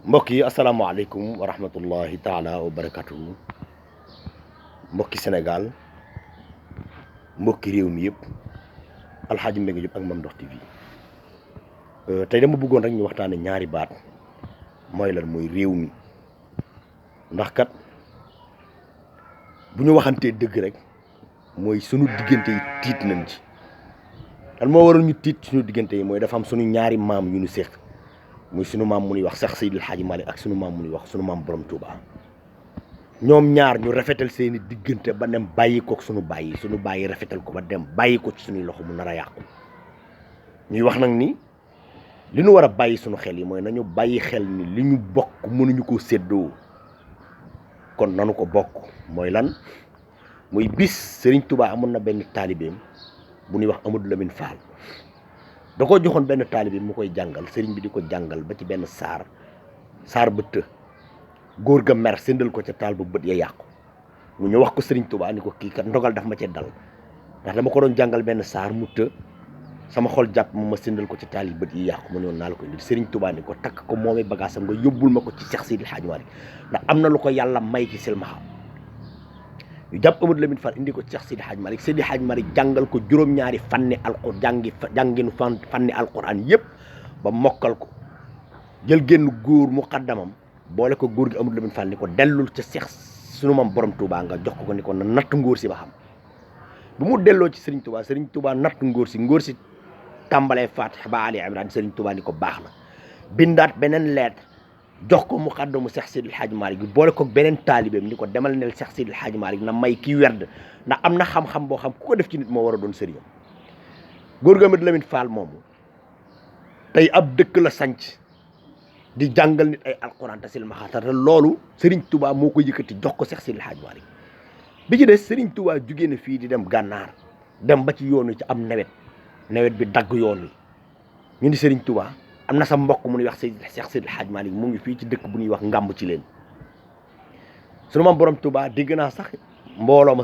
mbokk yi asalaamaaleykum wa rahmatullahi taala wa barakatuhu mbokki Sénégal mbokki réew mi yëpp alxaaji Mbengue Diop ak Mame Ndokh TV tey dama bëggoon rek ñu waxtaane ñaari baat mooy lan mooy réew mi ndax kat bu ñu waxantee dëgg rek mooy sunu diggante yi tiit nañ ci lan moo waral ñu tiit suñu diggante yi mooy dafa am sunu ñaari maam yu ñu séq muy sunu maam mu ñuy wax Cheikh Seydil Hadji Malick ak sunu maam mu ñuy wax sunu maam Borom Touba ñoom ñaar ñu rafetal seeni diggante ba dem bàyyi ko sunu bàyyi rafetal ko ba dem bàyyi ko ci suñuy loxo mu nar a yàqu ñuy wax nag ni li ñu war a bàyyi sunu xel yi mooy nañu bàyyi xel ni li ñu bokk mënuñu ko séddoo kon nanu ko bokk mooy lan muy bis Serigne Touba amoon na benn taalibeem bu ñuy wax Amadou Lamine Fall da ko joxoon benn taalibe mu koy jàngal sëriñ bi di ko jàngal ba ci benn saar ba të góor ga mer sëndal ko ca taal ba bët ya yàqu mu ñu wax ko sëriñ Touba ni ko kii kat ndogal daf ma cee dal ndax dama ko doon jàngal benn saar mu të sama xol jàpp ma sëndal ko ci taal yi bët yi yàqu ma ne woon naa la ko indi sëriñ Touba ni ko takk ko moomee bagaasam nga yóbbul ma ko ci Cheikh Seydil Hadji Malick ndax am na lu ko yàlla may ci silmaxa ñu jàpp Amadou Lamine Fall indi ko Cheikh Seydil Hadji Malick Seydil Hadji Malick jàngal ko juróom-ñaari fanni fanni alquran yëpp ba mokkal ko jël génn góor mu xaddamam boole ko góor gi Amadou Lamine Fall ni ko dellul ca Cheikh sunu mam Borom Touba nga jox ko ni ko na natt ngóor si ba xam bu mu delloo ci Serigne Touba natt ngóor si tàmbalee Fatiha ba Ali Imran Serigne Touba ni ko baax na bindaat beneen lettre jox ko mu xaddamu Cheikh Seydil Hadji Malick bi boole ko beneen taalibeem ni ko demal neel Cheikh Seydil Hadji Malick na may kii werd ndax am na xam-xam boo xam ku ko def ci nit moo war a doon sëriñam góor ga Amadou Lamine Fall moomu tey ab dëkk la sanc di jàngal nit ay alquran te silmaxa te loolu Serigne Touba moo ko yëkkati jox ko Cheikh Seydil Hadji Malick bi ci des Serigne Touba jugee na fii di dem gànnaar dem ba ci yoon wi ci am nawet bi dagg yoon wi ñu ni Serigne Touba am na sa mbokk mu ñuy wax Cheikh Seydil Hadji Malick mu ngi fii ci dëkk bu ñuy wax ngàmb ci leen sunu maam Borom Touba dégg naa sax mbooloo ma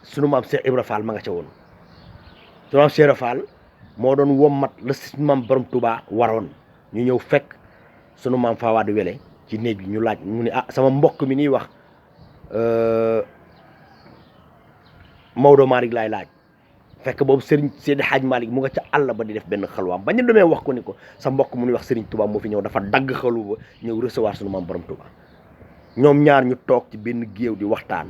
sunu maam Cheikh Ibra Fall ma nga ca woon sunu maam Cheikh Ibra Fall moo doon wommat la sunu maam Borom Touba waroon ñu ñëw fekk sunu maam Fawade Wele ci néeg bi ñu laaj mu ni sama mbokk mi ñuy wax Maodo Malick laay laaj fekk boobu Serigne Seydil Hadji Malick mu nga ca àll ba di def benn xalwaam ba ñu demee wax ko ni ko sa mbokk mu ñuy wax Serigne Touba moo fi ñëw dafa dagg xalu ba ñëw recevoir sunu maam Borom Touba ñoom ñaar ñu toog ci benn géew di waxtaan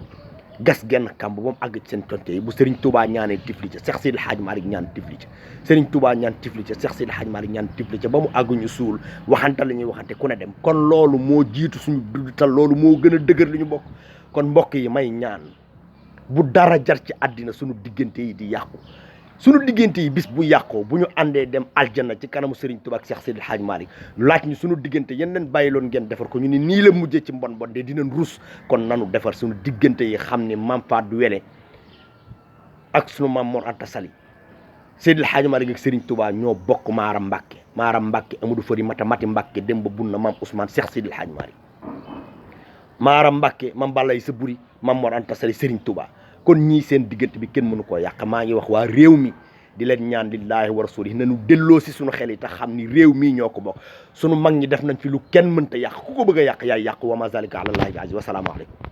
gas genn kàmb ba mu àgg ci seen tonte yi bu Serigne Touba ñaanee tifli ca Cheikh Seydil Hadji Malick ñaan tifli ca Serigne Touba ñaan tifli ca Cheikh Seydil Hadji Malick ñaan tifli ca ba mu àgg ñu suul waxante la ñuy waxante ku ne dem kon loolu moo jiitu suñu dudd tal loolu moo gën a dëgër li ñu bokk kon mbokk yi may ñaan bu dara jar ci àddina suñu diggante yi di yàqu suñu diggante yi bis bu yàqoo bu ñu àndee dem aljanna ci kanamu Serigne Touba ak Cheikh Seydil Hadji Malick laaj ñu suñu diggante yéen leen bàyyiloon ngeen defar ko ñu ni nii la mujjee ci mbon de dinañ rus kon nanu defar suñu diggante yi xam ni maam Fadou Wele ak suñu maam Mor Anta Sali Seydil Hadji Malick ak Serigne Touba ñoo bokk Maaram Mbàkke Amadou Fari Mati Mbàkke dem ba bun na maam Ousmane Cheikh Seydil Hadji Malick Maaram Mbàkke maam Balaye sa buri maam Mor Anta Sali Serigne Touba kon ñii seen diggante bi kenn mënu koo yàq maa ngi wax waa réew mi di leen ñaan lillahi wa rasulihi nañu delloo si suñu xel yi te xam ni réew mii ñoo ko bokk sunu mag ñi def nañ fi lu kenn mënta yàq ku ko bëgg a yàq yaay yàq wa ma zalika ala llahi bi aziz wa salaamu aleykum